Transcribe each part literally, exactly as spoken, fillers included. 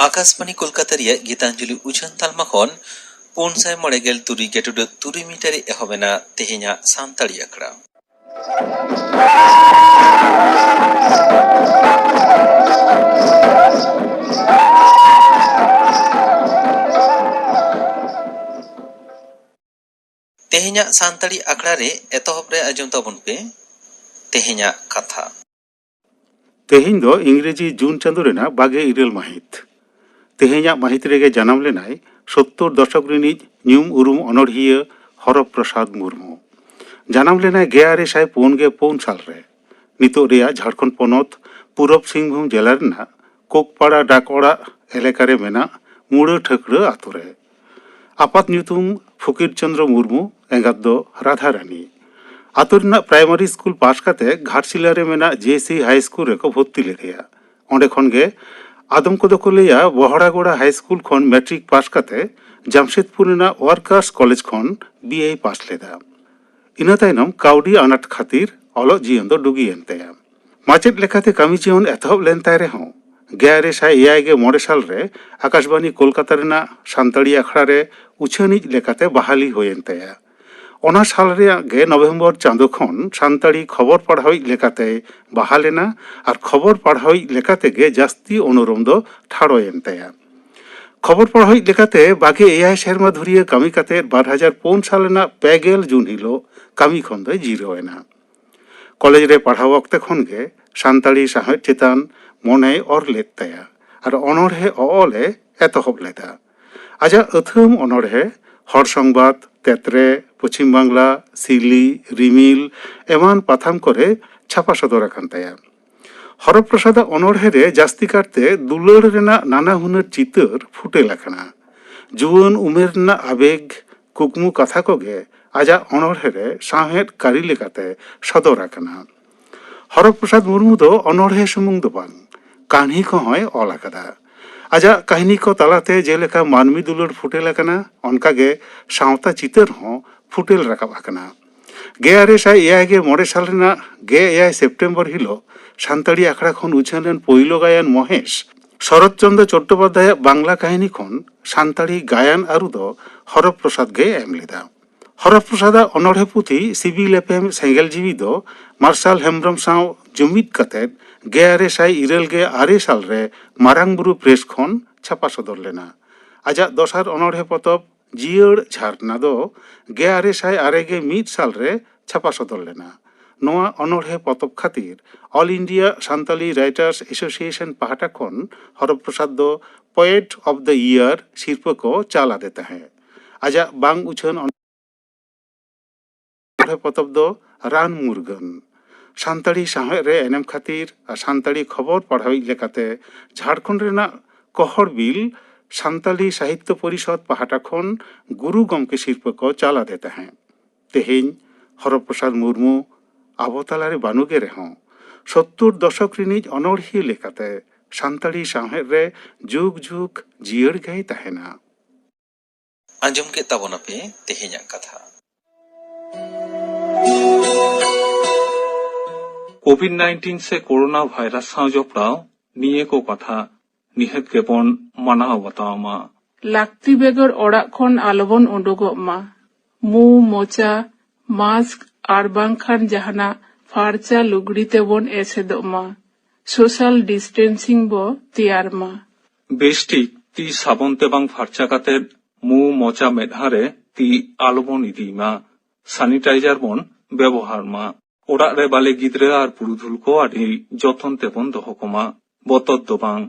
ᱟᱠᱟᱥᱵᱟᱬᱤ ᱠᱳᱞᱠᱟᱛᱟ ᱨᱮᱭᱟᱜ ᱜᱤᱛᱟᱧᱡᱚᱞᱤ ᱩᱪᱷᱟᱹᱱ ᱛᱟᱞᱢᱟ ᱠᱷᱚᱱ ᱯᱩᱱ ᱥᱟᱭ ᱢᱚᱬᱮ ᱜᱮᱞ ᱛᱩᱨᱩᱭ ᱜᱮᱴᱩᱰᱟᱹᱜ ᱛᱩᱨᱩᱭ ᱢᱤᱴᱟᱨ ᱨᱮ ᱮᱦᱚᱵ ᱮᱱᱟ ᱛᱮᱦᱮᱧᱟᱜ ᱥᱟᱱᱛᱟᱲᱤ ᱟᱠᱷᱲᱟ᱾ ᱛᱮᱦᱮᱧᱟᱜ ᱥᱟᱱᱛᱟᱲᱤ ᱟᱠᱷᱲᱟ ᱨᱮ ᱮᱛᱚᱦᱚᱵ ᱨᱮ ᱟᱸᱡᱚᱢ ᱛᱟᱵᱚᱱ ᱯᱮ ᱛᱮᱦᱮᱧᱟᱜ ᱠᱟᱛᱷᱟ᱾ ᱛᱮᱦᱮᱧ ᱫᱚ ᱤᱝᱨᱮᱡᱤ ᱡᱩᱱ ᱪᱟᱸᱫᱚ ᱨᱮᱱᱟᱜ ᱵᱟᱜᱮ ᱤᱨᱟᱹᱞ ᱢᱟᱹᱦᱤᱛ᱾ ᱛᱮᱦᱮᱧᱟᱜ ᱢᱟᱹᱦᱤᱛ ᱨᱮᱜᱮ ᱡᱟᱱᱟᱢ ᱞᱮᱱᱟᱭ ᱥᱳᱛᱛᱳᱨ ᱫᱚᱥᱚᱠ ᱨᱤᱱᱤᱡ ᱧᱩᱢ ᱩᱨᱩᱢ ᱚᱱᱚᱲᱦᱤᱭᱟᱹ ᱦᱚᱨᱚᱯ ᱯᱨᱚᱥᱟᱫᱽ ᱢᱩᱨᱢᱩ᱾ ᱡᱟᱱᱟᱢ ᱞᱮᱱᱟᱭ ᱜᱮᱞ ᱟᱨᱮ ᱥᱟᱭ ᱯᱩᱱ ᱜᱮᱞ ᱯᱩᱱ ᱥᱟᱞ ᱨᱮ᱾ ᱱᱤᱛᱚᱜ ᱨᱮᱭᱟᱜ ᱡᱷᱟᱲᱠᱷᱚᱸᱰ ᱯᱚᱱᱚᱛ ᱯᱩᱨᱚᱵᱽ ᱥᱤᱝᱵᱷᱩᱢ ᱡᱮᱞᱟ ᱨᱮᱱᱟᱜ ᱠᱳᱠᱯᱟᱲᱟ ᱰᱟᱠ ᱚᱲᱟᱜ ᱮᱞᱟᱠᱟ ᱨᱮ ᱢᱮᱱᱟᱜ ᱢᱩᱲᱟᱹ ᱴᱷᱟᱹᱠᱨᱟᱹ ᱟᱛᱳ ᱨᱮ᱾ ᱟᱯᱟᱛ ᱧᱩᱛᱩᱢ ᱯᱷᱚᱠᱤᱨ ᱪᱚᱸᱫᱽᱨᱚ ᱢᱩᱨᱢᱩ, ᱮᱸᱜᱟᱛ ᱫᱚ ᱨᱟᱫᱷᱟ ᱨᱟᱱᱤ᱾ ᱟᱛᱳ ᱨᱮᱱᱟᱜ ᱯᱨᱟᱭᱢᱟᱨᱤ ᱥᱠᱩᱞ ᱯᱟᱥ ᱠᱟᱛᱮ ᱜᱷᱟᱴᱥᱤᱞᱟ ᱨᱮ ᱢᱮᱱᱟᱜ ᱡᱮ ᱥᱤ ᱦᱟᱭ ᱥᱠᱩᱞ ᱨᱮᱠᱚ ᱵᱷᱚᱨᱛᱤ ᱞᱮᱫᱮᱭᱟ᱾ ᱚᱸᱰᱮ ᱠᱷᱚᱱ ᱜᱮ ᱟᱫᱚᱢ ᱠᱚᱫᱚ ᱠᱚ ᱞᱟᱹᱭᱟ ᱵᱚᱦᱲᱟᱜᱚᱲᱟ ᱦᱟᱭ ᱥᱠᱩᱞ ᱠᱷᱚᱱ ᱢᱮᱴᱨᱤᱠ ᱯᱟᱥ ᱠᱟᱛᱮ ᱡᱟᱢᱥᱮᱫᱽᱯᱩᱨ ᱨᱮᱱᱟᱜ ᱣᱟᱨᱠᱟᱨᱥ ᱠᱚᱞᱮᱡᱽ ᱠᱷᱚᱱ ᱵᱤ ᱮ ᱯᱟᱥ ᱞᱮᱫᱟ᱾ ᱤᱱᱟᱹ ᱛᱟᱭᱱᱚᱢ ᱠᱟᱹᱣᱰᱤ ᱟᱱᱟᱴ ᱠᱷᱟᱹᱛᱤᱨ ᱚᱞᱚᱜ ᱡᱤᱭᱚᱱ ᱫᱚ ᱰᱩᱜᱤᱭᱮᱱ ᱛᱟᱭᱟ᱾ ᱢᱟᱪᱮᱫ ᱞᱮᱠᱟᱛᱮ ᱠᱟᱹᱢᱤ ᱡᱤᱭᱚᱱ ᱮᱛᱚᱦᱚᱵ ᱞᱮᱱ ᱛᱟᱭ ᱨᱮᱦᱚᱸ, ᱜᱮᱞ ᱟᱨᱮ ᱥᱟᱭ ᱮᱭᱟᱭ ᱜᱮᱞ ᱢᱚᱬᱮ ᱥᱟᱞ ᱨᱮ ᱟᱠᱟᱥᱵᱟᱬᱤ ᱠᱳᱞᱠᱟᱛᱟ ᱨᱮᱱᱟᱜ ᱥᱟᱱᱛᱟᱲᱤ ᱟᱠᱷᱲᱟ ᱨᱮ ᱩᱪᱷᱟᱹᱱᱤᱡ ᱞᱮᱠᱟᱛᱮ ᱵᱟᱦᱟᱞᱤ ᱦᱩᱭᱮᱱ ᱛᱟᱭᱟ᱾ ᱚᱱᱟ ᱥᱟᱞ ᱨᱮᱭᱟᱜ ᱜᱮ ᱱᱚᱵᱷᱮᱢᱵᱚᱨ ᱪᱟᱸᱫᱚ ᱠᱷᱚᱱ ᱥᱟᱱᱛᱟᱲᱤ ᱠᱷᱚᱵᱚᱨ ᱯᱟᱲᱦᱟᱣᱤᱡ ᱞᱮᱠᱟᱛᱮᱭ ᱵᱟᱦᱟᱞ ᱮᱱᱟ ᱟᱨ ᱠᱷᱚᱵᱚᱨ ᱯᱟᱲᱦᱟᱣᱤᱡ ᱞᱮᱠᱟᱛᱮ ᱜᱮ ᱡᱟᱹᱥᱛᱤ ᱚᱱᱩᱨᱚᱢ ᱫᱚ ᱴᱷᱟᱲᱚᱭᱮᱱ ᱛᱟᱭᱟ᱾ ᱠᱷᱚᱵᱚᱨ ᱯᱟᱲᱦᱟᱣᱤᱡ ᱞᱮᱠᱟᱛᱮ ᱵᱟᱜᱮ ᱮᱭᱟᱭ ᱥᱮᱨᱢᱟ ᱫᱷᱩᱨᱤᱭᱟᱹ ᱠᱟᱹᱢᱤ ᱠᱟᱛᱮ ᱵᱟᱨ ᱦᱟᱡᱟᱨ ᱯᱩᱱ ᱥᱟᱞ ᱨᱮᱱᱟᱜ ᱯᱮ ᱜᱮᱞ ᱡᱩᱱ ᱦᱤᱞᱚᱜ ᱠᱟᱹᱢᱤ ᱠᱷᱚᱱ ᱫᱚᱭ ᱡᱤᱨᱟᱹᱣ ᱮᱱᱟ᱾ ᱠᱚᱞᱮᱡᱽ ᱨᱮ ᱯᱟᱲᱦᱟᱣ ᱚᱠᱛᱮ ᱠᱷᱚᱱ ᱜᱮ ᱥᱟᱱᱛᱟᱲᱤ ᱥᱟᱶᱦᱮᱫ ᱪᱮᱛᱟᱱ ᱢᱚᱱᱮᱭ ᱚᱨ ᱞᱮᱫ ᱛᱟᱭᱟ ᱟᱨ ᱚᱱᱚᱬᱦᱮ ᱚᱞ ᱮ ᱮᱛᱚᱦᱚᱵ ᱞᱮᱫᱟ᱾ ᱟᱡᱟᱜ ᱟᱹᱛᱷᱟᱹᱢ ᱚᱱᱚᱬᱦᱮ ᱦᱚᱲ ᱥᱚᱝᱵᱟᱫ, ᱛᱮᱛᱨᱮ, ᱯᱚᱪᱷᱤᱢ ᱵᱟᱝᱞᱟ, ᱥᱤᱞᱤ, ᱨᱤᱢᱤᱞ ᱮᱢᱟᱱ ᱯᱟᱛᱷᱟᱢ ᱠᱚᱨᱮ ᱪᱷᱟᱯᱟ ᱥᱚᱫᱚᱨ ᱟᱠᱟᱱ ᱛᱟᱭᱟ᱾ ᱦᱚᱨᱚᱯᱨᱚᱥᱟᱫᱟᱜ ᱚᱱᱚᱬᱦᱮ ᱨᱮ ᱡᱟᱹᱥᱛᱤ ᱠᱟᱨᱛᱮ ᱫᱩᱞᱟᱹᱲ ᱨᱮᱱᱟᱜ ᱱᱟᱱᱟ ᱦᱩᱱᱟᱹᱨ ᱪᱤᱛᱟᱹᱨ ᱯᱷᱩᱴᱮᱞ ᱟᱠᱟᱱᱟ᱾ ᱡᱩᱣᱟᱹᱱ ᱩᱢᱮᱨ ᱨᱮᱱᱟᱜ ᱟᱵᱮᱜᱽ, ᱠᱩᱠᱢᱩ ᱠᱟᱛᱷᱟ ᱠᱚᱜᱮ ᱟᱡᱟᱜ ᱚᱱᱚᱬᱦᱮ ᱨᱮ ᱥᱟᱶᱦᱮᱫ ᱠᱟᱹᱨᱤ ᱞᱮᱠᱟᱛᱮ ᱥᱚᱫᱚᱨ ᱟᱠᱟᱱᱟ᱾ ᱦᱚᱨᱚᱯᱨᱚᱥᱟᱫᱽ ᱢᱩᱨᱢᱩ ᱫᱚ ᱚᱱᱚᱬᱦᱮ ᱥᱩᱢᱩᱝ ᱫᱚ ᱵᱟᱝ, ᱠᱟᱹᱦᱱᱤ ᱠᱚᱦᱚᱸᱭ ᱚᱞ ᱟᱠᱟᱫᱟ᱾ ᱟᱡᱟᱜ ᱠᱟᱹᱦᱱᱤ ᱠᱚ ᱛᱟᱞᱟᱛᱮ ᱡᱮᱞᱮᱠᱟ ᱢᱟᱹᱱᱢᱤ ᱫᱩᱞᱟᱹᱲ ᱯᱷᱩᱴᱮᱞ ᱟᱠᱟᱱᱟ, ᱚᱱᱠᱟᱜᱮ ᱥᱟᱶᱛᱟ ᱪᱤᱛᱟᱹᱨ ᱦᱚᱸ ᱯᱷᱩᱴᱮᱞ ᱨᱟᱠᱟᱵ ᱟᱠᱟᱱᱟ᱾ ᱜᱮᱞ ᱟᱨᱮ ᱥᱟᱭ ᱮᱭᱟᱭ ᱜᱮ ᱢᱚᱬᱮ ᱥᱟᱞ ᱨᱮᱱᱟᱜ ᱜᱮᱞ ᱮᱭᱟᱭ ᱥᱮᱯᱴᱮᱢᱵᱚᱨ ᱦᱤᱞᱳᱜ ᱥᱟᱱᱛᱟᱲᱤ ᱟᱠᱷᱲᱟ ᱠᱷᱚᱱ ᱩᱪᱷᱟᱹᱱ ᱞᱮᱱ ᱯᱳᱭᱞᱳ ᱜᱟᱭᱟᱱ ᱢᱚᱦᱮᱥ ᱥᱚᱨᱚᱛ ᱪᱚᱱᱫᱨᱚ ᱪᱚᱴᱴᱳᱯᱟᱫᱽᱫᱷᱟᱭᱟᱜ ᱵᱟᱝᱞᱟ ᱠᱟᱹᱦᱱᱤ ᱠᱷᱚᱱ ᱥᱟᱱᱛᱟᱲᱤ ᱜᱟᱭᱟᱱ ᱟᱹᱨᱩ ᱫᱚ ᱦᱚᱨᱚᱯᱨᱚᱥᱟᱫᱽ ᱜᱮ ᱮᱢ ᱞᱮᱫᱟ᱾ ᱦᱚᱨᱚᱯᱨᱚᱥᱟᱫᱟᱜ ᱚᱱᱚᱬᱦᱮ ᱯᱩᱛᱷᱤ ᱥᱤᱵᱤᱞ ᱮᱯᱮᱢ ᱥᱮᱸᱜᱮᱞ ᱡᱤᱣᱤ ᱫᱚ ᱢᱟᱨᱥᱟᱞ ᱦᱮᱢᱵᱽᱨᱚᱢ ᱥᱟᱶ ᱡᱩᱢᱤᱫ ᱠᱟᱛᱮ ᱜᱮᱞ ᱟᱨᱮ ᱥᱟᱭ ᱤᱨᱟᱹᱞ ᱜᱮ ᱟᱨᱮ ᱥᱟᱞ ᱨᱮ ᱢᱟᱨᱟᱝ ᱵᱩᱨᱩ ᱯᱨᱮᱥ ᱠᱷᱚᱱ ᱪᱷᱟᱯᱟ ᱥᱚᱫᱚᱨ ᱞᱮᱱᱟ᱾ ᱟᱡᱟᱜ ᱫᱚᱥᱟᱨ ᱚᱱᱚᱬᱦᱮ ᱯᱚᱛᱚᱵ ᱡᱤᱭᱟᱹᱲ ᱡᱷᱟᱨᱱᱟ ᱫᱚ ᱜᱮᱞ ᱟᱨᱮ ᱥᱟᱭ ᱟᱨᱮ ᱜᱮ ᱢᱤᱫ ᱥᱟᱞ ᱨᱮ ᱪᱷᱟᱯᱟ ᱥᱚᱫᱚᱨ ᱞᱮᱱᱟ᱾ ᱱᱚᱣᱟ ᱚᱱᱚᱬᱦᱮ ᱯᱚᱛᱚᱵ ᱠᱷᱟᱹᱛᱤᱨ All India Santali Writers Association ᱯᱟᱦᱴᱟ ᱠᱷᱚᱱ ᱦᱚᱨᱚᱯᱨᱚᱥᱟᱫᱽ ᱫᱚ Poet of the Year ᱥᱤᱨᱯᱟᱹ ᱠᱚ ᱪᱟᱞ ᱟᱫᱮ ᱛᱟᱦᱮᱸᱫ᱾ ᱟᱡᱟᱜ ᱵᱟᱝ ᱩᱪᱷᱟᱹᱱ ᱚᱱᱚᱬᱦᱮ ᱯᱚᱛᱚᱵ ᱫᱚ ᱨᱟᱱ ᱢᱩᱨᱜᱟᱹᱱ᱾ ᱥᱟᱱᱛᱟᱲᱤ ᱥᱟᱶᱦᱮᱫ ᱨᱮ ᱮᱱᱮᱢ ᱠᱷᱟᱹᱛᱤᱨ ᱟᱨ ᱥᱟᱱᱛᱟᱲᱤ ᱠᱷᱚᱵᱚᱨ ᱯᱟᱲᱦᱟᱣᱤᱡ ᱞᱮᱠᱟᱛᱮ ᱡᱷᱟᱲᱠᱷᱚᱸᱰ ᱨᱮᱱᱟᱜ ᱠᱚᱦᱚᱲ ᱵᱤᱞ ᱥᱟᱱᱛᱟᱲᱤ ᱥᱟᱦᱤᱛᱭᱚ ᱯᱚᱨᱤᱥᱚᱫᱽ ᱯᱟᱦᱴᱟ ᱠᱷᱚᱱ ᱜᱩᱨᱩ ᱜᱚᱢᱠᱮ ᱥᱤᱨᱯᱟᱹ ᱠᱚ ᱪᱟᱞ ᱟᱫᱮ ᱛᱟᱦᱮᱸᱫ᱾ ᱛᱮᱦᱮᱧ ᱦᱚᱨᱚᱯᱨᱚᱥᱟᱫᱽ ᱢᱩᱨᱢᱩ ᱟᱵᱚ ᱛᱟᱞᱟᱨᱮ ᱵᱟᱹᱱᱩᱜᱮ ᱨᱮᱦᱚᱸ, ᱥᱳᱛᱛᱳᱨ ᱫᱚᱥᱚᱠ ᱨᱤᱱᱤᱡ ᱚᱱᱚᱬᱦᱤᱭᱟᱹ ᱞᱮᱠᱟᱛᱮ ᱥᱟᱱᱛᱟᱲᱤ ᱥᱟᱶᱦᱮᱫ ᱨᱮ ᱡᱩᱜᱽ ᱡᱩᱜᱽ ᱡᱤᱭᱟᱹᱲ ᱜᱮᱭ ᱛᱟᱦᱮᱱᱟ᱾ ᱟᱸᱡᱚᱢ ᱠᱮᱫ ᱛᱟᱵᱚᱱᱟᱯᱮ ᱛᱮᱦᱮᱧᱟᱜ ᱠᱟᱛᱷᱟ᱾ ᱠᱳᱵᱷᱤᱰ ᱱᱟᱭᱤᱱᱴᱤᱱ ᱥᱮ ᱠᱳᱨᱳᱱᱟ ᱵᱷᱟᱭᱨᱟᱥ ᱥᱟᱶ ᱡᱚᱯᱲᱟᱣ ᱱᱤᱭᱟᱹ ᱠᱚ ᱠᱟᱛᱷᱟ ᱱᱤᱦᱟᱹᱛ ᱜᱮᱵᱚᱱ ᱢᱟᱱᱟᱣ ᱵᱟᱛᱟᱣ ᱢᱟ᱾ ᱞᱟᱹᱠᱛᱤ ᱵᱮᱜᱚᱨ ᱚᱲᱟᱜ ᱠᱷᱚᱱ ᱟᱞᱚᱵᱚᱱ ᱩᱰᱩᱠᱚᱜ ᱢᱟ᱾ ᱢᱩ, ᱢᱚᱪᱟ, ᱢᱟᱥᱠ ᱟᱨ ᱵᱟᱝᱠᱷᱟᱱ ᱡᱟᱦᱟᱱᱟᱜ ᱯᱷᱟᱨᱪᱟ ᱞᱩᱜᱽᱲᱤ ᱛᱮᱵᱚᱱ ᱮᱥᱮᱫᱚᱜ ᱢᱟ᱾ ᱥᱳᱥᱟᱞ ᱰᱤᱥᱴᱮᱱᱥᱤᱝ ᱵᱚ ᱛᱮᱭᱟᱨ ᱢᱟ᱾ ᱵᱮᱥᱴᱷᱤᱠ ᱛᱤ ᱥᱟᱵᱚᱱ ᱛᱮ ᱵᱟᱝ ᱯᱷᱟᱨᱪᱟ ᱠᱟᱛᱮ ᱢᱩ, ᱢᱚᱪᱟ, ᱢᱮᱫᱦᱟ ᱨᱮ ᱛᱤ ᱟᱞᱚᱵᱚᱱ ᱤᱫᱤᱭ ᱢᱟ᱾ ᱥᱟᱱᱤᱴᱟᱭᱡᱟᱨ ᱵᱚᱱ ᱵᱮᱵᱚᱦᱟᱨ ᱢᱟ᱾ ᱚᱲᱟᱜ ᱨᱮ ᱵᱟᱞᱮ ᱜᱤᱫᱽᱨᱟᱹ ᱟᱨ ᱯᱩᱨᱩᱫᱷᱩᱞ ᱠᱚ ᱟᱹᱰᱤ ᱡᱚᱛᱚᱱ ᱛᱮᱵᱚᱱ ᱫᱚᱦᱚ ᱠᱚᱢᱟ᱾ ᱵᱚᱛᱚᱨ ᱫᱚ ᱵᱟᱝ,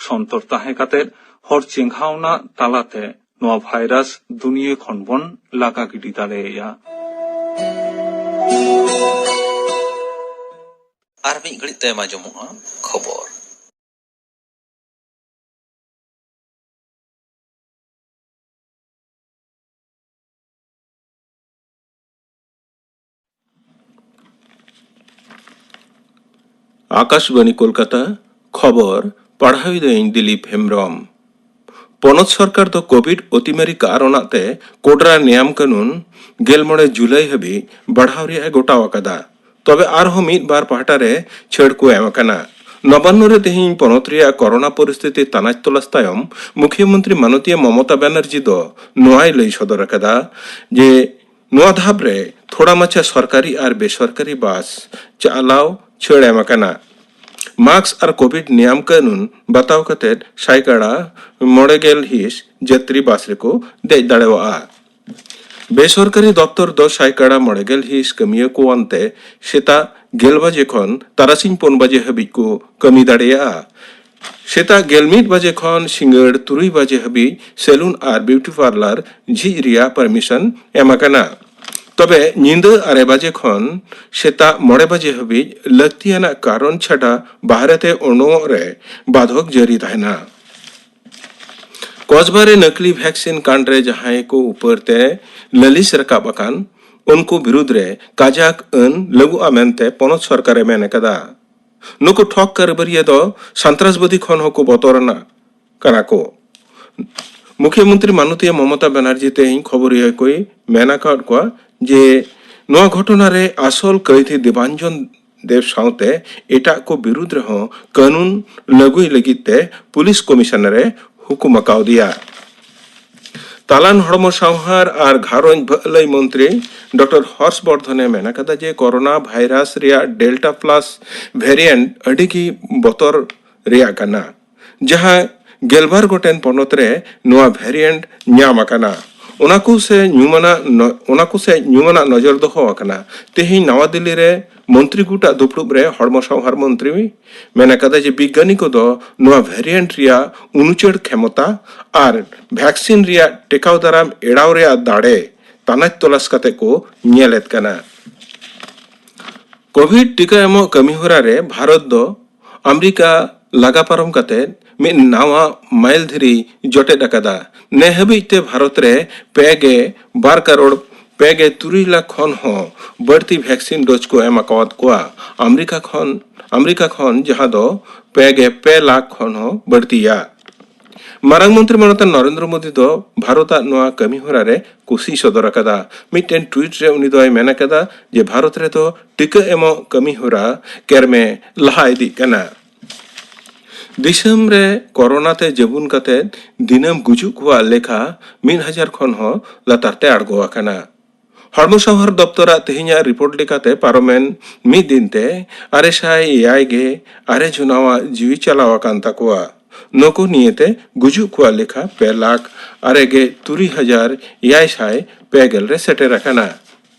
ᱥᱚᱱᱛᱚᱨ ᱛᱟᱦᱮᱸ ᱠᱟᱛᱮ ᱦᱚᱲ ᱪᱮᱸᱜᱷᱟᱣᱱᱟ ᱛᱟᱞᱟᱛᱮ ᱱᱚᱣᱟ ᱵᱷᱟᱭᱨᱟᱥ ᱫᱩᱱᱤᱭᱟᱹ ᱠᱷᱚᱱ ᱵᱚᱱ ᱞᱟᱜᱟ ᱜᱤᱰᱤ ᱫᱟᱲᱮᱭᱟᱭᱟ᱾ ᱟᱨ ᱢᱤᱫ ᱜᱷᱟᱹᱲᱤᱡ ᱛᱟᱭᱚᱢ ᱟᱸᱡᱚᱢᱚᱜᱼᱟ ᱠᱷᱚᱵᱚᱨ᱾ ᱟᱠᱟᱥᱵᱟᱬᱤ ᱠᱳᱞᱠᱟᱛᱟ, ᱠᱷᱚᱵᱚᱨ ᱯᱟᱲᱦᱟᱣᱤᱫᱟᱹᱧ ᱫᱤᱞᱤᱯ ᱦᱮᱢᱵᱽᱨᱚᱢ᱾ ᱯᱚᱱᱚᱛ ᱥᱚᱨᱠᱟᱨ ᱫᱚ ᱠᱳᱵᱷᱤᱰ ᱚᱛᱤᱢᱟᱨᱤ ᱠᱟᱨᱚᱱᱟᱜ ᱛᱮ ᱠᱳᱰᱨᱟ ᱱᱮᱭᱟᱢ ᱠᱟᱹᱱᱩᱱ ᱜᱮᱞ ᱢᱚᱬᱮ ᱡᱩᱞᱟᱭ ᱦᱟᱹᱵᱤᱡ ᱵᱟᱲᱦᱟᱣ ᱨᱮᱭᱟᱜ ᱮ ᱜᱚᱴᱟᱣ ᱟᱠᱟᱫᱟ᱾ ᱛᱚᱵᱮ ᱟᱨᱦᱚᱸ ᱢᱤᱫ ᱵᱟᱨ ᱯᱟᱦᱴᱟ ᱨᱮ ᱪᱷᱟᱹᱲ ᱠᱚ ᱮᱢ ᱟᱠᱟᱱᱟ᱾ ᱱᱚᱵᱟᱱᱱᱚ ᱨᱮ ᱛᱮᱦᱮᱧ ᱯᱚᱱᱚᱛ ᱨᱮᱭᱟᱜ ᱠᱚᱨᱳᱱᱟ ᱯᱚᱨᱤᱥᱛᱷᱤᱛᱤ ᱛᱟᱱᱟᱪ ᱛᱚᱞᱟᱥ ᱛᱟᱭᱚᱢ ᱢᱩᱠᱷᱭᱟᱹ ᱢᱚᱱᱛᱨᱤ ᱢᱟᱱᱚᱛᱤᱭᱟᱹ ᱢᱚᱢᱚᱛᱟ ᱵᱟᱱᱟᱨᱡᱤ ᱫᱚ ᱱᱚᱣᱟᱭ ᱞᱟᱹᱭ ᱥᱚᱫᱚᱨ ᱟᱠᱟᱫᱟ ᱡᱮ ᱱᱚᱣᱟ ᱫᱷᱟᱯ ᱨᱮ ᱛᱷᱚᱲᱟ ᱢᱟᱪᱷᱟ ᱥᱚᱨᱠᱟᱨᱤ ᱟᱨ ᱵᱮᱥᱚᱨᱠᱟᱨᱤ ᱵᱟᱥ ᱪᱟᱞᱟᱣ ᱪᱷᱟᱹᱲ ᱮᱢ ᱟᱠᱟᱱᱟ᱾ ᱢᱟᱥᱠ ᱟᱨ ᱠᱳᱵᱷᱤᱰ ᱱᱤᱭᱟᱢ ᱠᱟᱹᱱᱩᱱ ᱵᱟᱛᱟᱣ ᱠᱟᱛᱮ ᱥᱟᱭᱠᱟᱲᱟ ᱢᱚᱬᱮ ᱜᱮᱞ ᱦᱤᱸᱥ ᱡᱟᱹᱛᱨᱤ ᱵᱟᱥ ᱨᱮᱠᱚ ᱫᱮᱡ ᱫᱟᱲᱮᱣᱟᱜᱼᱟ᱾ ᱵᱮᱥᱚᱨᱠᱟᱨᱤ ᱫᱚᱯᱛᱚᱨ ᱫᱚ ᱥᱟᱭᱠᱟᱲᱟ ᱢᱚᱬᱮ ᱜᱮᱞ ᱦᱤᱸᱥ ᱠᱟᱹᱢᱤᱭᱟᱹ ᱠᱚ ᱟᱱᱛᱮ ᱥᱮᱛᱟᱜ ᱜᱮᱞ ᱵᱟᱡᱮ ᱠᱷᱚᱱ ᱛᱟᱨᱟᱥᱤᱧ ᱯᱩᱱ ᱵᱟᱡᱮ ᱦᱟᱹᱵᱤᱡ ᱠᱚ ᱠᱟᱹᱢᱤ ᱫᱟᱲᱮᱭᱟᱜᱼᱟ᱾ ᱥᱮᱛᱟᱜ ᱜᱮᱞ ᱢᱤᱫ ᱵᱟᱡᱮ ᱠᱷᱚᱱ ᱥᱤᱸᱜᱟᱹᱲ ᱛᱩᱨᱩᱭ ᱵᱟᱡᱮ ᱦᱟᱹᱵᱤᱡ ᱥᱮᱞᱩᱱ ᱟᱨ ᱵᱤᱣᱴᱤ ᱯᱟᱨᱞᱟᱨ ᱡᱷᱤᱡ ᱨᱮᱭᱟᱜ ᱯᱟᱨᱢᱤᱥᱚᱱ ᱮᱢ ᱟᱠᱟᱱᱟ᱾ ᱛᱚᱵᱮ ᱧᱤᱫᱟᱹ ᱟᱨᱮ ᱵᱟᱡᱮ ᱠᱷᱚᱱ ᱥᱮᱛᱟᱜ ᱢᱚᱬᱮ ᱵᱟᱡᱮ ᱦᱟᱹᱵᱤᱡ ᱞᱟᱹᱠᱛᱤᱭᱟᱱᱟᱜ ᱠᱟᱨᱚᱱ ᱪᱷᱟᱰᱟ ᱵᱟᱦᱨᱮ ᱛᱮ ᱩᱰᱩᱝᱚᱜ ᱨᱮ ᱵᱟᱫᱷᱚᱠ ᱡᱟᱹᱨᱤ ᱛᱟᱦᱮᱱᱟ᱾ ᱠᱚᱥᱵᱟ ᱨᱮ ᱱᱟᱠᱞᱤ ᱵᱷᱮᱠᱥᱤᱱ ᱠᱟᱱᱰ ᱨᱮ ᱡᱟᱦᱟᱸᱭ ᱠᱚ ᱩᱯᱟᱹᱨ ᱛᱮ ᱞᱟᱹᱞᱤᱥ ᱨᱟᱠᱟᱵ ᱟᱠᱟᱱ ᱩᱱᱠᱩ ᱵᱤᱨᱩᱫᱽ ᱨᱮ ᱠᱟᱡᱟᱠ ᱟᱹᱱ ᱞᱟᱹᱜᱩᱜᱼᱟ ᱢᱮᱱᱛᱮ ᱯᱚᱱᱚᱛ ᱥᱚᱨᱠᱟᱨᱮ ᱢᱮᱱ ᱟᱠᱟᱫᱟ᱾ ᱱᱩᱠᱩ ᱴᱷᱚᱠ ᱠᱟᱨᱵᱟᱨᱤᱭᱟᱹ ᱫᱚ ᱥᱟᱱᱛᱨᱟᱥᱵᱟᱫᱤ ᱠᱷᱚᱱ ᱦᱚᱸᱠᱚ ᱵᱚᱛᱚᱨᱟᱱᱟᱜ ᱠᱟᱱᱟ ᱠᱚ᱾ ᱢᱩᱠᱷᱭᱟᱹ ᱢᱚᱱᱛᱨᱤ ᱢᱟᱱᱚᱛᱤᱭᱟᱹ ᱢᱚᱢᱚᱛᱟ ᱵᱟᱱᱟᱨᱡᱤ ᱛᱮᱦᱮᱧ ᱠᱷᱚᱵᱚᱨᱤᱭᱟᱹ ᱠᱚᱭ ᱢᱮᱱ ᱟᱠᱟᱫ ᱠᱚᱣᱟ ᱡᱮ ᱱᱚᱣᱟ ᱜᱷᱚᱴᱚᱱᱟ ᱨᱮ ᱟᱥᱚᱞ ᱠᱟᱹᱭᱫᱷᱤ ᱫᱮᱵᱟᱱᱡᱚᱱ ᱫᱮᱵᱽ ᱥᱟᱶᱛᱮ ᱮᱴᱟᱜ ᱠᱚ ᱵᱤᱨᱩᱫᱽ ᱨᱮᱦᱚᱸ ᱠᱟᱹᱱᱩᱱ ᱞᱟᱹᱜᱩᱭ ᱞᱟᱹᱜᱤᱫ ᱛᱮ ᱯᱩᱞᱤᱥ ᱠᱚᱢᱤᱥᱚᱱᱟᱨ ᱮ ᱦᱩᱠᱩᱢ ᱟᱠᱟᱣᱫᱮᱭᱟ᱾ ᱛᱟᱞᱟᱱ ᱦᱚᱲᱢᱚ ᱥᱟᱶᱦᱟᱨ ᱟᱨ ᱜᱷᱟᱨᱚᱸᱡᱽ ᱵᱷᱟᱹᱞᱟᱹᱭ ᱢᱚᱱᱛᱨᱤ ᱰᱚᱠᱴᱚᱨ ᱦᱚᱨᱥ ᱵᱚᱨᱫᱷᱚᱱᱮ ᱢᱮᱱ ᱟᱠᱟᱫᱟ ᱡᱮ ᱠᱳᱨᱳᱱᱟ ᱵᱷᱟᱭᱨᱟᱥ ᱨᱮᱭᱟᱜ ᱰᱮᱞᱴᱟ ᱯᱞᱟᱥ ᱵᱷᱮᱨᱤᱭᱮᱱᱴ ᱟᱹᱰᱤ ᱜᱮ ᱵᱚᱛᱚᱨ ᱨᱮᱭᱟᱜ ᱠᱟᱱᱟ, ᱡᱟᱦᱟᱸ ᱜᱮᱞᱵᱟᱨ ᱜᱚᱴᱮᱱ ᱯᱚᱱᱚᱛ ᱨᱮ ᱱᱚᱣᱟ ᱵᱷᱮᱨᱤᱭᱮᱱᱴ ᱧᱟᱢ ᱟᱠᱟᱱᱟ᱾ ᱚᱱᱟ ᱠᱚ ᱥᱮ ᱧᱩᱢᱟᱱᱟᱜ ᱱᱚ-, ᱚᱱᱟ ᱠᱚ ᱥᱮ ᱧᱩᱢᱟᱱᱟᱜ ᱱᱚᱡᱚᱨ ᱫᱚᱦᱚ ᱟᱠᱟᱱᱟ᱾ ᱛᱮᱦᱮᱧ ᱱᱟᱣᱟ ᱫᱤᱞᱞᱤ ᱨᱮ ᱢᱚᱱᱛᱨᱤ ᱜᱩᱴᱟᱜ ᱫᱩᱯᱲᱩᱵ ᱨᱮ ᱦᱚᱲᱢᱚ ᱥᱟᱶᱦᱟᱨ ᱢᱚᱱᱛᱨᱤ ᱢᱮᱱ ᱟᱠᱟᱫᱟ ᱡᱮ ᱵᱤᱜᱽᱜᱟᱱᱤ ᱠᱚᱫᱚ ᱱᱚᱣᱟ ᱵᱷᱮᱨᱤᱭᱮᱱᱴ ᱨᱮᱭᱟᱜ ᱩᱱᱩᱪᱟᱹᱲ ᱠᱷᱮᱢᱚᱛᱟ ᱟᱨ ᱵᱷᱮᱠᱥᱤᱱ ᱨᱮᱭᱟᱜ ᱴᱮᱠᱟᱣ ᱫᱟᱨᱟᱢ ᱮᱲᱟᱣ ᱨᱮᱭᱟᱜ ᱫᱟᱲᱮ ᱛᱟᱱᱟᱪ ᱛᱚᱞᱟᱥ ᱠᱟᱛᱮ ᱠᱚ ᱧᱮᱞᱮᱫ ᱠᱟᱱᱟ᱾ ᱠᱳᱵᱷᱤᱰ ᱴᱤᱠᱟ ᱮᱢᱚᱜ ᱠᱟᱹᱢᱤᱦᱚᱨᱟ ᱨᱮ ᱵᱷᱟᱨᱚᱛ ᱫᱚ ᱟᱢᱮᱨᱤᱠᱟ ᱞᱟᱜᱟ ᱯᱟᱨᱚᱢ ᱠᱟᱛᱮ ᱢᱤᱫ ᱱᱟᱣᱟ ᱢᱟᱭᱤᱞ ᱫᱷᱤᱨᱤ ᱡᱚᱴᱮᱫ ᱟᱠᱟᱫᱟ᱾ ᱱᱮ ᱦᱟᱹᱵᱤᱡ ᱛᱮ ᱵᱷᱟᱨᱚᱛ ᱨᱮ ᱯᱮ ᱜᱮ ᱵᱟᱨ ᱠᱟᱨᱳᱲ ᱯᱮ ᱜᱮ ᱛᱩᱨᱩᱭ ᱞᱟᱠᱷ ᱠᱷᱚᱱ ᱦᱚᱸ ᱵᱟᱹᱲᱛᱤ ᱵᱷᱮᱠᱥᱤᱱ ᱰᱳᱡᱽ ᱠᱚ ᱮᱢ ᱟᱠᱟᱣᱟᱫ ᱠᱚᱣᱟ᱾ ᱟᱢᱮᱨᱤᱠᱟ ᱠᱷᱚᱱ ᱟᱢᱮᱨᱤᱠᱟ ᱠᱷᱚᱱ, ᱡᱟᱦᱟᱸ ᱫᱚ ᱯᱮ ᱜᱮ ᱯᱮ ᱞᱟᱠᱷ ᱠᱷᱚᱱ ᱦᱚᱸ ᱵᱟᱹᱲᱛᱤᱭᱟ᱾ ᱢᱟᱨᱟᱝ ᱢᱚᱱᱛᱨᱤ ᱢᱟᱱᱚᱛᱟᱱ ᱱᱚᱨᱮᱱᱫᱨᱚ ᱢᱳᱫᱤ ᱫᱚ ᱵᱷᱟᱨᱚᱛ ᱟᱜ ᱱᱚᱣᱟ ᱠᱟᱹᱢᱤ ᱦᱚᱨᱟ ᱨᱮ ᱠᱩᱥᱤ ᱥᱚᱫᱚᱨ ᱟᱠᱟᱫᱟ᱾ ᱢᱤᱫᱴᱮᱱ ᱴᱩᱭᱤᱴ ᱨᱮ ᱩᱱᱤ ᱫᱚᱭ ᱢᱮᱱ ᱟᱠᱟᱫᱟ ᱡᱮ ᱵᱷᱟᱨᱚᱛ ᱨᱮᱫᱚ ᱴᱤᱠᱟᱹ ᱮᱢᱚᱜ ᱠᱟᱹᱢᱤ ᱦᱚᱨᱟ ᱠᱮᱨᱢᱮ ᱞᱟᱦᱟ ᱤᱫᱤᱜ ᱠᱟᱱᱟ᱾ ᱫᱤᱥᱚᱢ ᱨᱮ ᱠᱚᱨᱳᱱᱟ ᱛᱮ ᱡᱟᱹᱵᱩᱱ ᱠᱟᱛᱮ ᱫᱤᱱᱟᱹᱢ ᱜᱩᱡᱩᱜ ᱠᱚᱣᱟᱜ ᱞᱮᱠᱷᱟ ᱢᱤᱫ ᱦᱟᱡᱟᱨ ᱠᱷᱚᱱ ᱦᱚᱸ ᱞᱟᱛᱟᱨ ᱛᱮ ᱟᱬᱜᱚ ᱟᱠᱟᱱᱟ᱾ ᱦᱚᱲᱢᱚ ᱥᱟᱶᱟᱨ ᱫᱚᱯᱛᱚᱨᱟᱜ ᱛᱮᱦᱮᱧᱟᱜ ᱨᱤᱯᱳᱨᱴ ᱞᱮᱠᱟᱛᱮ, ᱯᱟᱨᱚᱢᱮᱱ ᱢᱤᱫ ᱫᱤᱱ ᱛᱮ ᱟᱨᱮ ᱥᱟᱭ ᱮᱭᱟᱭ ᱜᱮ ᱟᱨᱮ ᱡᱚᱱᱟᱣᱟᱜ ᱡᱤᱣᱤ ᱪᱟᱞᱟᱣ ᱟᱠᱟᱱ ᱛᱟᱠᱚᱣᱟ᱾ ᱱᱩᱠᱩ ᱱᱤᱭᱮᱛᱮ ᱜᱩᱡᱩᱜ ᱠᱚᱣᱟᱜ ᱞᱮᱠᱷᱟ ᱯᱮ ᱞᱟᱠᱷ ᱟᱨᱮ ᱜᱮ ᱛᱩᱨᱩᱭ ᱦᱟᱡᱟᱨ ᱮᱭᱟᱭ ᱥᱟᱭ ᱯᱮ ᱜᱮᱞ ᱨᱮ ᱥᱮᱴᱮᱨ ᱟᱠᱟᱱᱟ᱾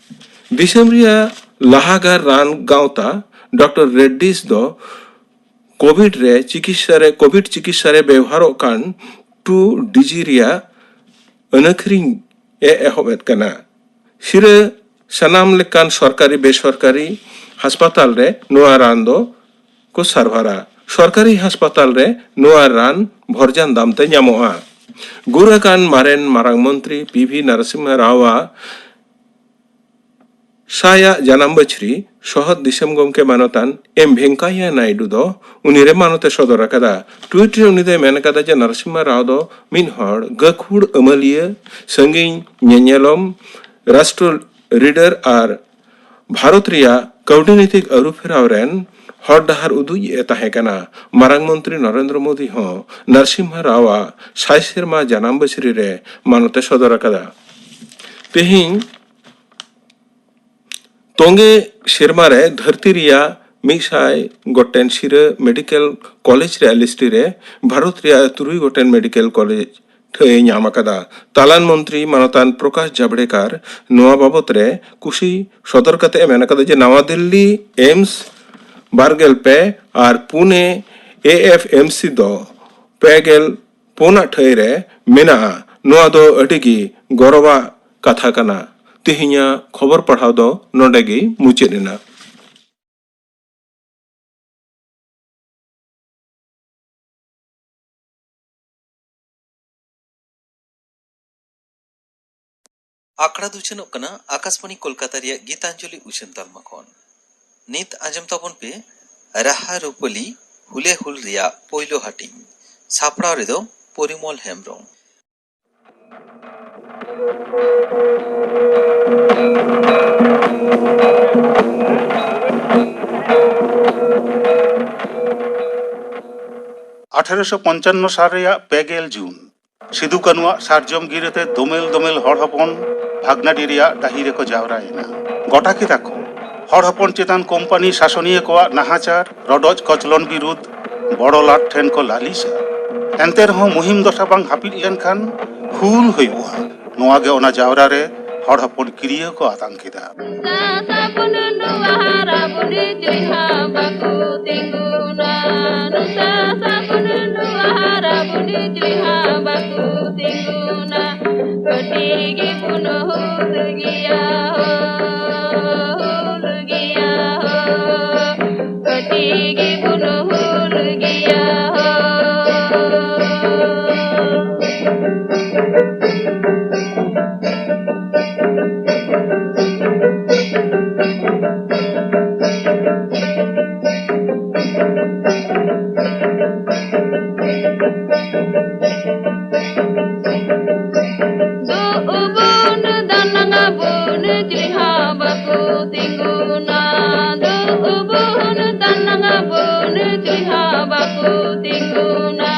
ᱫᱤᱥᱚᱢ ᱨᱮᱭᱟᱜ ᱞᱟᱦᱟᱜᱟᱨ ᱨᱟᱱ ᱜᱟᱶᱛᱟ ᱰᱚᱠᱴᱚᱨ ᱨᱮᱰᱰᱤᱥ ᱫᱚ ᱠᱳᱵᱷᱤᱰ ᱨᱮ ᱪᱤᱠᱤᱛᱥᱟ ᱨᱮ, ᱠᱳᱵᱷᱤᱰ ᱪᱤᱠᱤᱛᱥᱟ ᱨᱮ ᱵᱮᱣᱦᱟᱨᱚᱜ ᱠᱟᱱ ᱴᱩ ᱰᱤᱡᱤ ᱨᱮᱭᱟᱜ ᱟᱹᱱᱟᱹᱠᱷᱨᱤᱧ ᱮ ᱮᱦᱚᱵ ᱮᱫ ᱠᱟᱱᱟ᱾ ᱥᱤᱨᱟᱹ ᱥᱟᱱᱟᱢ ᱞᱮᱠᱟᱱ ᱥᱚᱨᱠᱟᱨᱤ ᱵᱮᱥᱚᱨᱠᱟᱨᱤ ᱦᱟᱥᱯᱟᱛᱟᱞ ᱨᱮ ᱱᱚᱣᱟ ᱨᱟᱱ ᱫᱚ ᱠᱚ ᱥᱟᱨᱵᱷᱟᱨᱟ᱾ ᱥᱚᱨᱠᱟᱨᱤ ᱦᱟᱥᱯᱟᱛᱟᱞ ᱨᱮ ᱱᱚᱣᱟ ᱨᱟᱱ ᱵᱷᱚᱨᱡᱟᱱ ᱫᱟᱢ ᱛᱮ ᱧᱟᱢᱚᱜᱼᱟ᱾ ᱜᱩᱨ ᱟᱠᱟᱱ ᱢᱟᱨᱮᱱ ᱢᱟᱨᱟᱝ ᱢᱚᱱᱛᱨᱤ ᱯᱤ ᱵᱷᱤ ᱱᱟᱨᱟᱥᱤᱢᱦᱟ ᱨᱟᱣᱟᱜ ᱥᱟᱭᱟᱜ ᱡᱟᱱᱟᱢ ᱵᱟᱹᱪᱷᱨᱤ ᱥᱚᱦᱚᱫ ᱫᱤᱥᱚᱢ ᱜᱚᱢᱠᱮ ᱢᱟᱱᱚᱛᱟᱱ ᱮᱢ ᱵᱷᱮᱝᱠᱟᱭᱟ ᱱᱟᱭᱰᱩ ᱫᱚ ᱩᱱᱤ ᱨᱮ ᱢᱟᱱᱚᱛ ᱮ ᱥᱚᱫᱚᱨ ᱟᱠᱟᱫᱟ᱾ ᱴᱩᱭᱤᱴ ᱨᱮ ᱩᱱᱤ ᱫᱚᱭ ᱢᱮᱱ ᱟᱠᱟᱫᱟ ᱡᱮ ᱱᱟᱨᱟᱥᱤᱢᱦᱟ ᱨᱟᱣ ᱫᱚ ᱢᱤᱫ ᱦᱚᱲ ᱜᱟᱹᱠᱷᱩᱲ ᱟᱹᱢᱟᱹᱞᱤᱭᱟᱹ, ᱥᱟᱺᱜᱤᱧ ᱧᱮᱧᱮᱞᱚᱢ, ᱨᱟᱥᱴᱨᱚ ᱨᱤᱰᱟᱨ ᱟᱨ ᱵᱷᱟᱨᱚᱛ ᱨᱮᱭᱟᱜ ᱠᱟᱹᱣᱰᱤᱱᱤᱛᱤᱠ ᱟᱹᱨᱩᱯᱷᱮᱨᱟᱣ ᱨᱮᱱ ᱦᱚᱨ ᱰᱟᱦᱟᱨ ᱩᱫᱩᱜ ᱮ ᱛᱟᱦᱮᱸ ᱠᱟᱱᱟ᱾ ᱢᱟᱨᱟᱝ ᱢᱚᱱᱛᱨᱤ ᱱᱚᱨᱮᱱᱫᱨᱚ ᱢᱳᱫᱤ ᱦᱚᱸ ᱱᱟᱨᱥᱤᱢᱦᱟ ᱨᱟᱣᱟᱜ ᱥᱟᱭ ᱥᱮᱨᱢᱟ ᱡᱟᱱᱟᱢ ᱵᱟᱹᱪᱷᱨᱤ ᱨᱮ ᱢᱟᱱᱚᱛ ᱮ ᱥᱚᱫᱚᱨ ᱟᱠᱟᱫᱟ᱾ ᱛᱮᱦᱮᱧ ᱛᱚᱸᱜᱮ ᱥᱮᱨᱢᱟ ᱨᱮ ᱫᱷᱟᱹᱨᱛᱤ ᱨᱮᱭᱟᱜ ᱢᱤᱫ ᱥᱟᱭ ᱜᱚᱴᱮᱱ ᱥᱤᱨᱟᱹ ᱢᱮᱰᱤᱠᱮᱞ ᱠᱚᱞᱮᱡᱽ ᱨᱮᱭᱟᱜ ᱞᱤᱥᱴ ᱨᱮ ᱵᱷᱟᱨᱚᱛ ᱨᱮᱭᱟᱜ ᱛᱩᱨᱩᱭ ᱜᱚᱴᱮᱱ ᱢᱮᱰᱤᱠᱮᱞ ᱠᱚᱞᱮᱡᱽ ᱴᱷᱟᱹᱭ ᱧᱟᱢ ᱟᱠᱟᱫᱟ᱾ ᱛᱟᱞᱟᱱ ᱢᱚᱱᱛᱨᱤ ᱢᱟᱱᱚᱛᱟᱱ ᱯᱨᱚᱠᱟᱥ ᱡᱟᱵᱲᱮᱠᱟᱨ ᱱᱚᱣᱟ ᱵᱟᱵᱚᱛ ᱨᱮ ᱠᱩᱥᱤ ᱥᱚᱫᱚᱨ ᱠᱟᱛᱮ ᱮ ᱢᱮᱱ ᱟᱠᱟᱫᱟ ᱡᱮ ᱱᱟᱣᱟ ᱫᱤᱞᱞᱤ ᱮᱢᱥ ᱵᱟᱨ ᱜᱮᱞ ᱯᱮ ᱟᱨ ᱯᱩᱱᱮ ᱮ ᱮᱯᱷ ᱮᱢ ᱥᱤ ᱫᱚ ᱯᱮ ᱜᱮᱞ ᱯᱩᱱᱟᱜ ᱴᱷᱟᱹᱭ ᱨᱮ ᱢᱮᱱᱟᱜᱼᱟ᱾ ᱱᱚᱣᱟ ᱫᱚ ᱟᱹᱰᱤ ᱜᱮ ᱜᱚᱨᱚᱵᱟᱜ ᱠᱟᱛᱷᱟ ᱠᱟᱱᱟ᱾ ᱛᱮᱦᱮᱧᱟᱜ ᱠᱷᱚᱵᱚᱨ ᱯᱟᱲᱦᱟᱣ ᱫᱚ ᱱᱚᱰᱮ ᱜᱮ ᱢᱩᱪᱟᱹᱫ ᱮᱱᱟ᱾ ᱟᱠᱷᱲᱟ ᱫᱚ ᱩᱪᱷᱟᱹᱱᱚᱜ ᱠᱟᱱᱟ ᱟᱠᱟᱥᱵᱟᱬᱤ ᱠᱳᱞᱠᱟᱛᱟ ᱨᱮᱭᱟᱜ ᱜᱤᱛᱟᱧᱡᱚᱞᱤ ᱩᱪᱷᱟᱹᱱ ᱛᱟᱞᱢᱟ ᱠᱷᱚᱱ᱾ ᱱᱤᱛ ᱟᱸᱡᱚᱢ ᱛᱟᱵᱚᱱ ᱯᱮ ᱨᱟᱦᱟ ᱨᱩᱯᱟᱹᱞᱤ ᱦᱩᱞᱮ ᱦᱩᱞ ᱨᱮᱭᱟᱜ ᱯᱳᱭᱞᱳ ᱦᱟᱹᱴᱤᱧ᱾ ᱥᱟᱯᱲᱟᱣ ᱨᱮᱫᱚ ᱯᱚᱨᱤᱢᱚᱞ ᱦᱮᱢᱵᱽᱨᱚᱢ᱾ ᱟᱴᱷᱮᱨᱚᱥᱚ ᱯᱚᱧᱪᱟᱱᱱᱚ ᱥᱟᱞ ᱨᱮᱭᱟᱜ ᱯᱮ ᱜᱮᱞ ᱡᱩᱱ ᱥᱤᱫᱩ ᱠᱟᱹᱱᱩᱣᱟᱜ ᱥᱟᱨᱡᱚᱢ ᱜᱤᱨᱟᱹᱛᱮ ᱫᱳᱢᱮᱞ ᱫᱳᱢᱮᱞ ᱦᱚᱲ ᱦᱚᱯᱚᱱ ᱵᱷᱟᱜᱽᱱᱟᱰᱤ ᱨᱮᱭᱟᱜ ᱰᱟᱹᱦᱤ ᱨᱮᱠᱚ ᱡᱟᱣᱨᱟᱭᱮᱱᱟ᱾ ᱜᱚᱴᱟ ᱠᱮᱫᱟ ᱠᱚ ᱦᱚᱲ ᱦᱚᱯᱚᱱ ᱪᱮᱛᱟᱱ ᱠᱳᱢᱯᱟᱱᱤ ᱥᱟᱥᱚᱱᱤᱭᱟᱹ ᱠᱚᱣᱟᱜ ᱱᱟᱦᱟᱪᱟᱨ, ᱨᱚᱰᱚᱡ ᱠᱚᱪᱞᱚᱱ ᱵᱤᱨᱩᱫᱷ ᱵᱚᱲᱚ ᱞᱟᱴ ᱴᱷᱮᱱ ᱠᱚ ᱞᱟᱹᱞᱤᱥᱟ᱾ ᱮᱱᱛᱮ ᱨᱮᱦᱚᱸ ᱢᱩᱦᱤᱢ ᱫᱚᱥᱟ ᱵᱟᱝ ᱦᱟᱹᱯᱤᱫ ᱞᱮᱱᱠᱷᱟᱱ ᱦᱩᱞ ᱦᱩᱭᱩᱜᱼᱟ, ᱱᱚᱣᱟ ᱜᱮ ᱚᱱᱟ ᱡᱟᱣᱨᱟ ᱨᱮ ᱦᱚᱲ ᱦᱚᱯᱚᱱ ᱠᱤᱨᱤᱭᱟᱹ ᱠᱚ ᱟᱛᱟᱝ ᱠᱮᱫᱟ᱾ ᱥᱟᱥᱟᱵᱚᱱ ᱱᱚᱣᱟ ᱦᱟᱨᱟ ᱵᱩᱰᱤ ᱡᱩᱭᱦᱟ ᱵᱟᱠᱚ ᱛᱤᱸᱜᱩᱱᱟ᱾ ᱥᱟᱥᱟᱵᱚᱱ ᱱᱚᱣᱟ ᱦᱟᱨᱟ ᱵᱩᱰᱤ ᱡᱩᱭᱦᱟ ᱵᱟᱠᱚ ᱛᱤᱸᱜᱩᱱᱟ᱾ ᱠᱟᱹᱴᱤᱡ ᱜᱮᱵᱚᱱ ᱦᱩᱞ ᱜᱮᱭᱟ ᱦᱳ, ᱦᱩᱞ ᱜᱮᱭᱟ ᱦᱳ᱾ ᱠᱟᱹᱴᱤᱡ ᱜᱮᱵᱚᱱ ᱦᱩᱞ ᱜᱮᱭᱟ ᱦᱳ᱾ ᱫᱩᱜ ᱵᱚᱱ ᱫᱟᱱᱟᱝ ᱵᱚᱱ ᱪᱩᱭᱦᱟ ᱵᱟᱠᱚ ᱛᱤᱸᱜᱩᱱᱟ᱾ ᱫᱩᱜ ᱵᱚᱱ ᱫᱟᱱᱟᱝ ᱵᱚᱱ ᱪᱩᱭᱦᱟ ᱵᱟᱠᱚ ᱛᱤᱸᱜᱩᱱᱟ᱾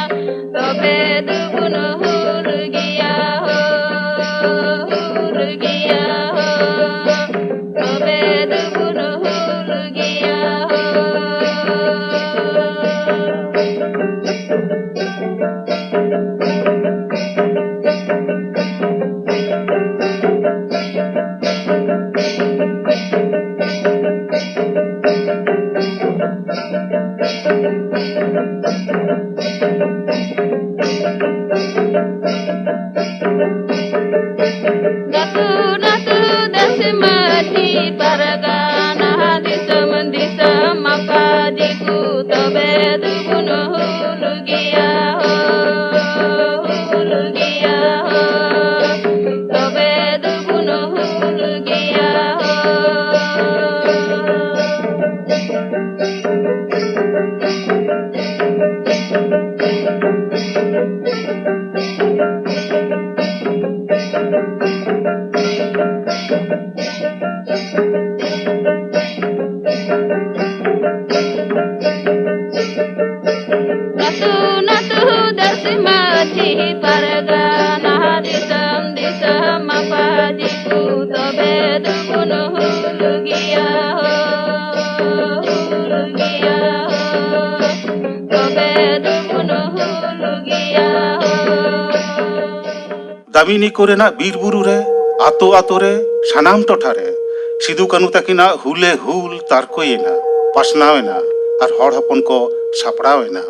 ᱛᱚᱵᱮ ᱫᱚᱵᱚᱱ ᱦᱩᱞ ᱜᱮᱭᱟ ᱦᱳ, ᱦᱩᱞ ᱜᱮᱭᱟ ᱦᱳ᱾ ᱛᱚᱵᱮ ᱫᱚᱵᱚᱱ ᱦᱩᱞ ᱜᱮᱭᱟ ᱦᱳ᱾ ᱟᱹᱛᱩ ᱟᱹᱛᱩ ᱫᱮᱥ ᱢᱟᱹᱡᱷᱤ ᱯᱟᱨᱜᱟᱱᱟ, ᱫᱤᱥᱚᱢ ᱫᱤᱥᱚᱢ ᱢᱟᱯᱟᱡᱤ ᱠᱚ, ᱛᱚᱵᱮ ᱫᱚᱵᱚᱱ ᱦᱩᱞ ᱜᱮᱭᱟ ᱦᱳ, ᱦᱩᱞ ᱜᱮᱭᱟ ᱦᱳ, ᱛᱚᱵᱮ ᱫᱚᱵᱚᱱ ᱦᱩᱞ ᱜᱮᱭᱟ ᱦᱳ᱾ ᱟᱹᱛᱩ ᱱᱟᱹᱛᱩ ᱫᱮᱥ ᱢᱟᱹᱡᱷᱤ ᱯᱟᱨᱜᱟᱱᱟ, ᱫᱤᱥᱚᱢ ᱫᱤᱥᱚᱢ ᱢᱟᱯᱟᱡᱤ ᱠᱚ, ᱛᱚᱵᱮ ᱫᱚᱵᱚᱱ ᱦᱩᱞ ᱜᱮᱭᱟ ᱦᱳ, ᱦᱩᱞ ᱜᱮᱭᱟ ᱦᱳ, ᱛᱚᱵᱮ ᱫᱚᱵᱚᱱ ᱦᱩᱞ ᱜᱮᱭᱟ ᱦᱳ᱾ ᱫᱟᱢᱤᱱᱤ ᱠᱚᱨᱮᱱᱟᱜ ᱵᱤᱨ ᱵᱩᱨᱩ ᱨᱮ, ᱟᱛᱳ ᱟᱛᱳ ᱨᱮ, ᱥᱟᱱᱟᱢ ᱴᱚᱴᱷᱟ ᱨᱮ ᱥᱤᱫᱩ ᱠᱟᱹᱱᱩ ᱛᱟᱹᱠᱤᱱᱟᱜ ᱦᱩᱞᱮ ᱦᱩᱞ ᱛᱟᱨᱠᱚᱭᱮᱱᱟ, ᱯᱟᱥᱱᱟᱣ ᱮᱱᱟ ᱟᱨ ᱦᱚᱲ ᱦᱚᱯᱚᱱ ᱠᱚ ᱥᱟᱯᱲᱟᱣ ᱮᱱᱟ᱾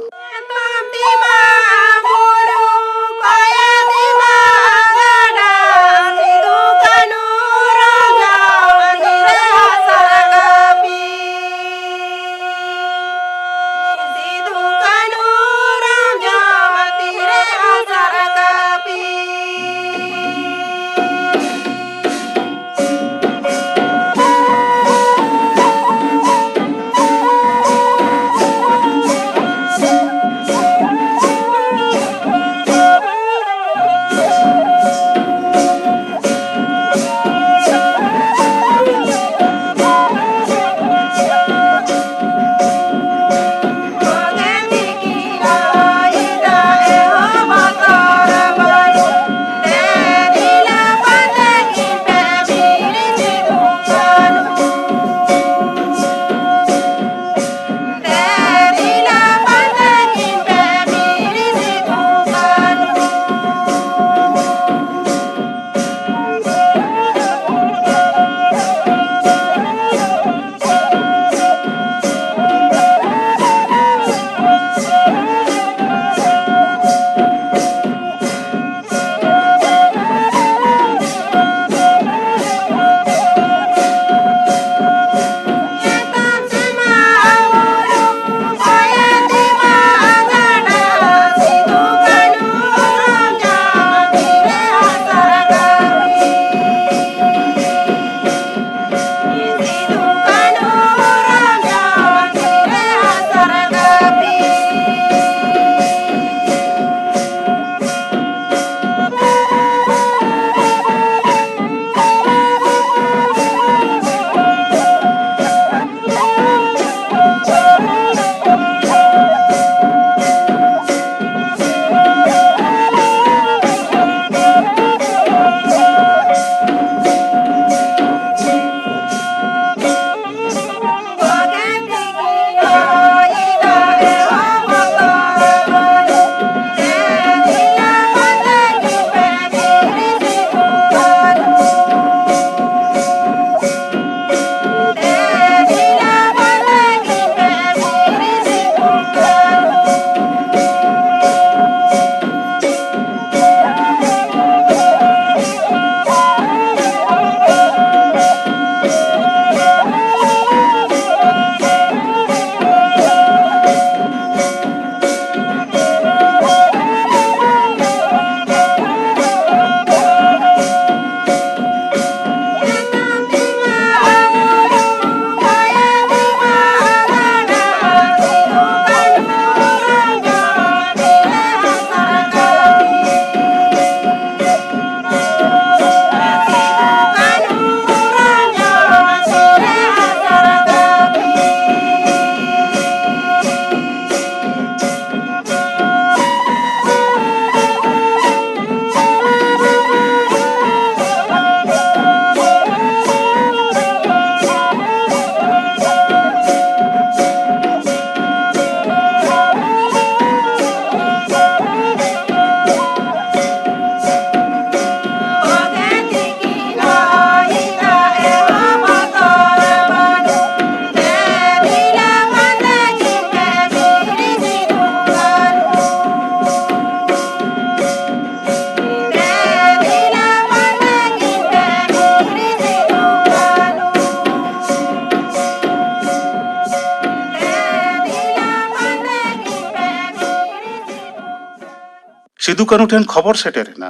ᱥᱤᱫᱩ ᱠᱟᱹᱱᱩ ᱴᱷᱮᱱ ᱠᱷᱚᱵᱚᱨ ᱥᱮᱴᱮᱨ ᱮᱱᱟ,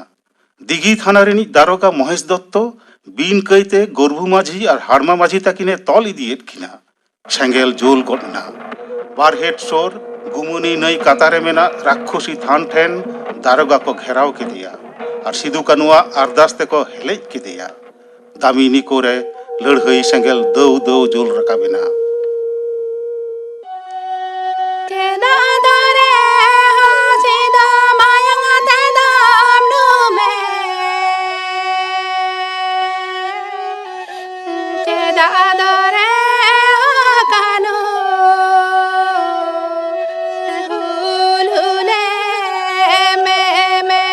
ᱫᱤᱜᱷᱤ ᱛᱷᱟᱱᱟ ᱨᱤᱱᱤᱡ ᱫᱟᱨᱚᱜᱟ ᱢᱚᱦᱮᱥ ᱫᱚᱛᱛᱚ ᱵᱤᱱ ᱠᱟᱹᱭᱛᱮ ᱜᱚᱨᱵᱷᱩ ᱢᱟᱹᱡᱷᱤ ᱟᱨ ᱦᱟᱲᱢᱟ ᱢᱟᱹᱡᱷᱤ ᱛᱟᱹᱠᱤᱱᱮ ᱛᱚᱞ ᱤᱫᱤᱭᱮᱫ ᱠᱤᱱᱟ᱾ ᱥᱮᱸᱜᱮᱞ ᱡᱩᱞ ᱜᱚᱫ ᱮᱱᱟ᱾ ᱵᱟᱨᱦᱮᱴ ᱥᱳᱨ ᱜᱩᱢᱩᱱᱤ ᱱᱟᱹᱭ ᱠᱟᱛᱟᱨᱮ ᱢᱮᱱᱟᱜ ᱨᱟᱠᱠᱷᱚᱥᱤ ᱛᱷᱟᱱ ᱴᱷᱮᱱ ᱫᱟᱨᱚᱜᱟ ᱠᱚ ᱜᱷᱮᱨᱟᱣ ᱠᱮᱫᱮᱭᱟ ᱟᱨ ᱥᱤᱫᱩ ᱠᱟᱹᱱᱩᱣᱟᱜ ᱟᱨᱫᱟᱥ ᱛᱮᱠᱚ ᱦᱮᱞᱮᱡ ᱠᱮᱫᱮᱭᱟ᱾ ᱫᱟᱢᱤᱱᱤ ᱠᱚᱨᱮ ᱞᱟᱹᱲᱦᱟᱹᱭ ᱥᱮᱸᱜᱮᱞ ᱫᱟᱹᱣ ᱫᱟᱹᱣ ᱡᱩᱞ ᱨᱟᱠᱟᱵ ᱮᱱᱟ᱾ ᱪᱮᱫᱟᱜ ᱫᱚᱨᱮ ᱦᱚᱸ ᱥᱤᱫᱚ ᱢᱟᱭᱟᱝ ᱛᱮᱫᱚᱢ ᱰᱩᱵᱮ? ᱪᱮᱫᱟᱜ ᱫᱚᱨᱮ ᱦᱚᱸ ᱠᱟᱹᱱᱩ ᱦᱩᱞ ᱦᱩᱞᱮ ᱢᱮ ᱢᱮ?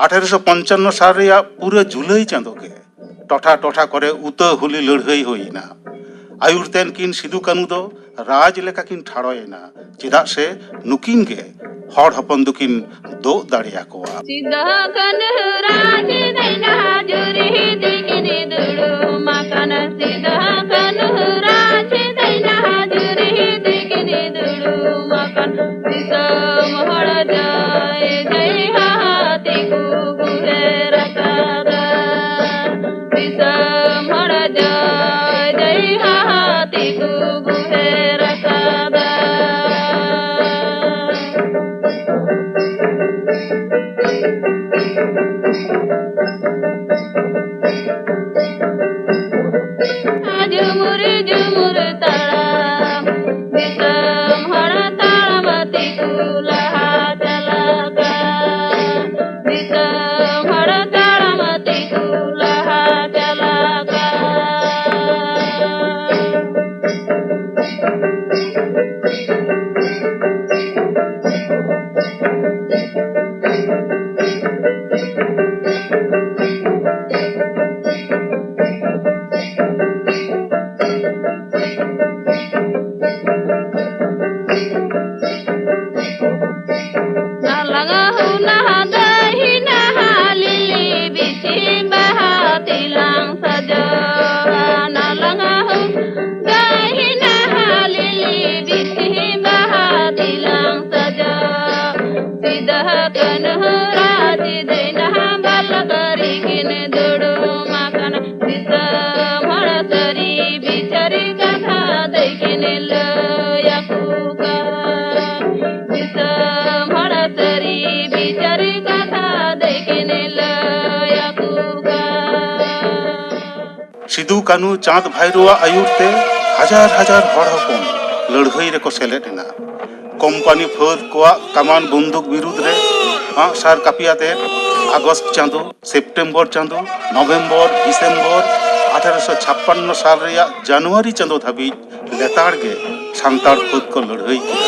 ᱟᱴᱷᱟᱨᱚᱥᱚ ᱯᱚᱧᱪᱟᱱᱱᱚ ᱥᱟᱞ ᱨᱮᱭᱟᱜ ᱯᱩᱨᱟᱹ ᱡᱩᱞᱟᱹᱭ ᱪᱟᱸᱫᱚ ᱜᱮ ᱴᱚᱴᱷᱟ ᱴᱚᱴᱷᱟ ᱠᱚᱨᱮ ᱩᱛᱟᱹ ᱦᱩᱞᱤ ᱞᱟᱹᱲᱦᱟᱹᱭ ᱦᱩᱭ ᱮᱱᱟ᱾ ᱟᱹᱭᱩᱨ ᱛᱮᱱ ᱠᱤᱱ ᱥᱤᱫᱩ ᱠᱟᱹᱱᱩ ᱫᱚ ᱨᱟᱡᱽ ᱞᱮᱠᱟ ᱠᱤᱱ ᱴᱷᱟᱲᱚᱭᱮᱱᱟ, ᱪᱮᱫᱟᱜ ᱥᱮ ᱱᱩᱠᱤᱱ ᱜᱮ ᱦᱚᱲ ᱦᱚᱯᱚᱱ ᱫᱚᱠᱤᱱ ᱫᱳᱜ ᱫᱟᱲᱮᱭᱟᱠᱚᱣᱟ᱾ ᱥᱤᱫᱩ ᱠᱟᱹᱱᱦᱩ ᱨᱟᱡᱽ ᱫᱟᱹᱭᱱᱟ ᱡᱩᱨᱤ ᱛᱮᱠᱤᱱ ᱫᱩᱲᱩᱵ ᱟᱠᱟᱱᱟ᱾ ᱥᱤᱫᱩ ᱠᱟᱹᱱᱦᱩ ᱨᱟᱡᱽ ᱫᱟᱹᱭᱱᱟ ᱡᱩᱨᱤ ᱛᱮᱠᱤᱱ ᱫᱩᱲᱩᱵ ᱟᱠᱟᱱᱟ᱾ ᱫᱤᱥᱚᱢ ᱦᱚᱲ ᱡᱟᱭ ᱡᱟᱭ ᱦᱟᱦᱟᱛᱤ ᱠᱚ ᱜᱩᱦᱮᱨ ᱟᱠᱟᱫᱟ᱾ ᱫᱤᱥᱚᱢ ᱦᱚᱲ ᱡᱟᱭ ᱡᱟᱭ ᱦᱟᱦᱟᱛᱤ ᱠᱚ ᱜᱩᱦᱮᱨ ᱟᱠᱟᱫᱟ᱾ ᱡᱩᱢᱩᱨ ᱡᱩᱢᱩᱨ ᱛᱟᱲᱟᱢ, ᱫᱤᱥᱚᱢ ᱦᱚᱲ ᱛᱟᱲᱟᱢ ᱛᱮᱠᱚ ᱞᱟᱦᱟ ᱪᱟᱞᱟᱜ ᱠᱟᱱ᱾ ᱫᱤᱥᱚᱢ ᱦᱚᱲ ᱛᱟᱲᱟᱢ ᱛᱮᱠᱚ ᱞᱟᱦᱟ ᱪᱟᱞᱟᱜ ᱠᱟᱱ᱾ ᱱᱟᱞᱟᱝ ᱦᱩᱱᱟ ᱫᱟᱹᱦᱤᱱᱟ ᱞᱤᱞᱤ ᱵᱤᱪᱷᱤ ᱵᱟᱦᱟ ᱛᱤᱞᱟᱝ ᱥᱟᱡᱟᱣᱟ᱾ ᱱᱟᱞᱟᱝ ᱦᱩᱱᱟ ᱫᱟᱹᱦᱤᱱᱟ ᱞᱤᱞᱤ ᱵᱤᱪᱷᱤ ᱵᱟᱦᱟ ᱛᱤᱞᱟᱝ ᱥᱟᱡᱟᱣᱟ᱾ ᱥᱤᱫᱟᱹ ᱠᱟᱹᱱᱦᱩ ᱨᱟᱡᱽ ᱫᱟᱹᱭᱱᱟ ᱵᱟᱞᱟ ᱠᱟᱹᱨᱤ ᱠᱤᱱ ᱫᱩᱲᱩᱢ ᱟᱠᱟᱱᱟ᱾ ᱫᱤᱥᱚᱢ ᱦᱚᱲ ᱥᱟᱹᱨᱤ ᱵᱤᱪᱟᱹᱨᱤ ᱠᱟᱛᱷᱟ ᱫᱟᱹᱭ ᱠᱤᱱ ᱞᱟᱹᱭ ᱟᱠᱚ ᱠᱟᱱ᱾ ᱫᱤᱥᱚᱢ ᱦᱚᱲ ᱥᱟᱹᱨᱤ ᱵᱤᱪᱟᱹᱨᱤ ᱠᱟᱛᱷᱟ ᱫᱟᱹᱭ ᱠᱤᱱ ᱞᱟᱹᱭ ᱟᱠᱚ ᱠᱟᱱ᱾ ᱥᱤᱫᱩ ᱠᱟᱹᱱᱦᱩ ᱪᱟᱸᱫᱽ ᱵᱷᱟᱭᱨᱳᱣᱟᱜ ᱟᱹᱭᱩᱨ ᱛᱮ ᱦᱟᱡᱟᱨ ᱦᱟᱡᱟᱨ ᱦᱚᱲ ᱦᱚᱯᱚᱱ ᱞᱟᱹᱲᱦᱟᱹᱭ ᱨᱮᱠᱚ ᱥᱮᱞᱮᱫ ᱮᱱᱟ᱾ ᱠᱳᱢᱯᱟᱱᱤ ᱯᱷᱟᱹᱫ ᱠᱚᱣᱟᱜ ᱠᱟᱢᱟᱱ ᱵᱚᱱᱫᱩᱠ ᱵᱤᱨᱩᱫᱽ ᱨᱮ ᱟᱸᱜ ᱥᱟᱨ ᱠᱟᱹᱯᱤ ᱟᱛᱮ ᱟᱜᱚᱥᱴ ᱪᱟᱸᱫᱚ, ᱥᱮᱯᱴᱮᱢᱵᱚᱨ ᱪᱟᱸᱫᱚ, ᱱᱚᱵᱷᱮᱢᱵᱚᱨ, ᱰᱤᱥᱮᱢᱵᱚᱨ ᱟᱴᱷᱟᱨᱚᱥᱚ ᱪᱷᱟᱯᱯᱟᱱᱱᱚ ᱥᱟᱞ ᱨᱮᱭᱟᱜ ᱡᱟᱱᱩᱣᱟᱨᱤ ᱪᱟᱸᱫᱚ ᱫᱷᱟᱹᱵᱤᱡ ᱞᱮᱛᱟᱲ ᱜᱮ ᱥᱟᱱᱛᱟᱲ ᱯᱷᱟᱹᱫ ᱠᱚ ᱞᱟᱹᱲᱦᱟᱹᱭ ᱠᱮᱫᱟ᱾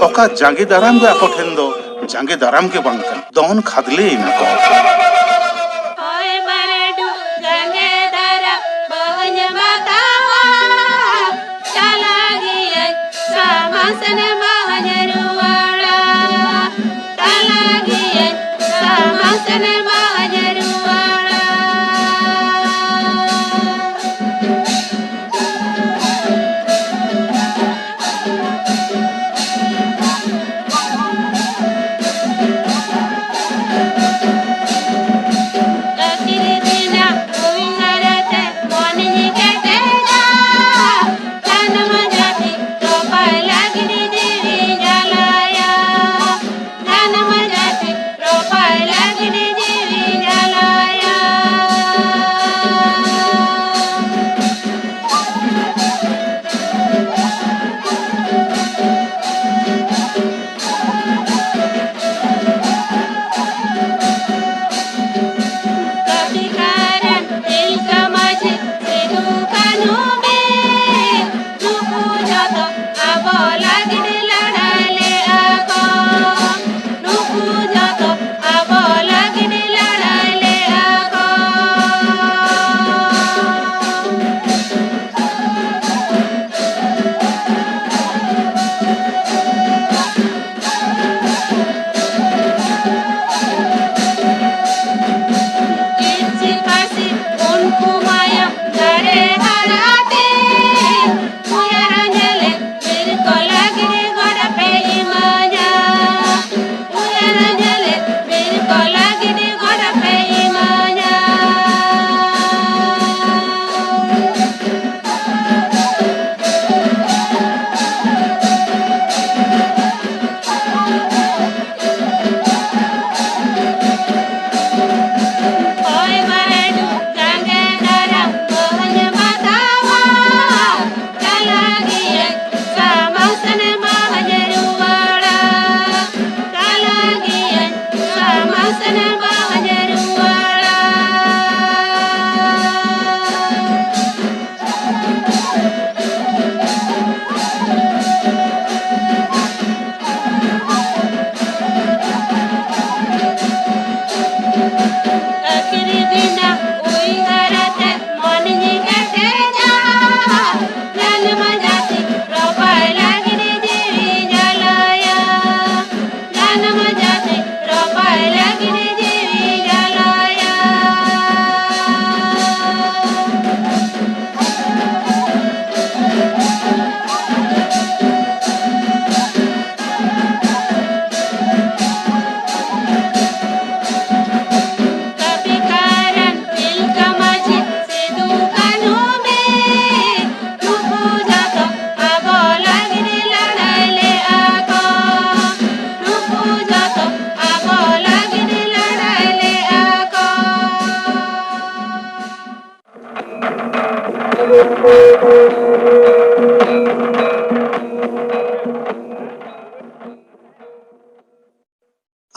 ᱚᱠᱟ ᱡᱟᱸᱜᱮ ᱫᱟᱨᱟᱢ ᱜᱮ ᱟᱠᱚ ᱴᱷᱮᱱ ᱫᱚ ᱡᱟᱸᱜᱮ ᱫᱟᱨᱟᱢ ᱜᱮ ᱵᱟᱝ ᱠᱟᱱᱟ, ᱫᱚᱱ ᱠᱷᱟᱫᱽᱞᱮ ᱮᱱᱟ ᱠᱚ᱾ ᱦᱚᱭ ᱵᱟᱹᱨᱰᱩ ᱡᱟᱸᱜᱮ ᱫᱟᱨᱟᱢ ᱵᱟᱹᱧ ᱵᱟᱛᱟᱣᱟ, ᱪᱟᱞᱟᱜ ᱜᱤᱭᱟᱹᱧ ᱥᱟᱢᱟᱥᱮᱱ ᱵᱟᱹᱧ ᱨᱩᱣᱟᱹᱲᱟ, ᱪᱟᱞᱟᱜ ᱜᱤᱭᱟᱹᱧ ᱥᱟᱢᱟᱥᱮᱱ ᱵᱟᱹᱧ ᱨᱩᱣᱟᱹᱲᱟ᱾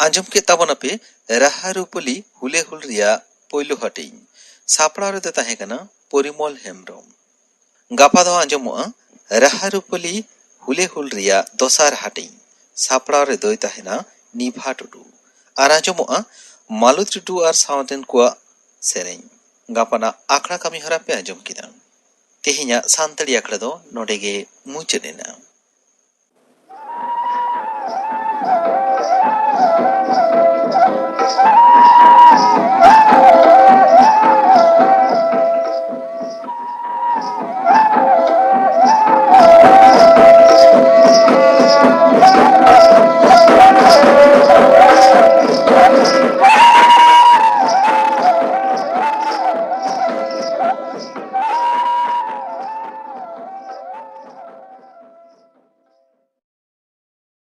ᱟᱸᱡᱚᱢ ᱠᱮᱫ ᱛᱟᱵᱚᱱᱟᱯᱮ ᱨᱟᱦᱟ ᱨᱩᱯᱟᱹᱞᱤ ᱦᱩᱞᱮ ᱦᱩᱞ ᱨᱮᱭᱟᱜ ᱯᱳᱭᱞᱳ ᱦᱟᱹᱴᱤᱧ᱾ ᱥᱟᱯᱲᱟᱣ ᱨᱮᱫᱚ ᱛᱟᱦᱮᱸ ᱠᱟᱱᱟ ᱯᱚᱨᱤᱢᱚᱞ ᱦᱮᱢᱵᱨᱚᱢ᱾ ᱜᱟᱯᱟ ᱫᱚ ᱟᱸᱡᱚᱢᱚᱜᱼᱟ ᱨᱟᱦᱟ ᱨᱩᱯᱟᱹᱞᱤ ᱦᱩᱞᱮ ᱦᱩᱞ ᱨᱮᱭᱟᱜ ᱫᱚᱥᱟᱨ ᱦᱟᱹᱴᱤᱧ᱾ ᱥᱟᱯᱲᱟᱣ ᱨᱮᱫᱚᱭ ᱛᱟᱦᱮᱱᱟ ᱱᱤᱵᱷᱟ ᱴᱩᱰᱩ᱾ ᱟᱨ ᱟᱸᱡᱚᱢᱚᱜᱼᱟ ᱢᱟᱞᱚᱛ ᱴᱩᱰᱩ ᱟᱨ ᱥᱟᱶᱛᱮᱱ ᱠᱚᱣᱟᱜ ᱥᱮᱨᱮᱧ᱾ ᱜᱟᱯᱟᱱᱟᱜ ᱟᱠᱷᱲᱟ ᱠᱟᱹᱢᱤ ᱦᱚᱨᱟ ᱯᱮ ᱟᱸᱡᱚᱢ ᱠᱮᱫᱟ᱾ ᱛᱮᱦᱮᱧᱟᱜ ᱥᱟᱱᱛᱟᱲᱤ ᱟᱠᱷᱲᱟ ᱫᱚ ᱱᱚᱰᱮ ᱜᱮ ᱢᱩᱪᱟᱹᱫ ᱮᱱᱟ᱾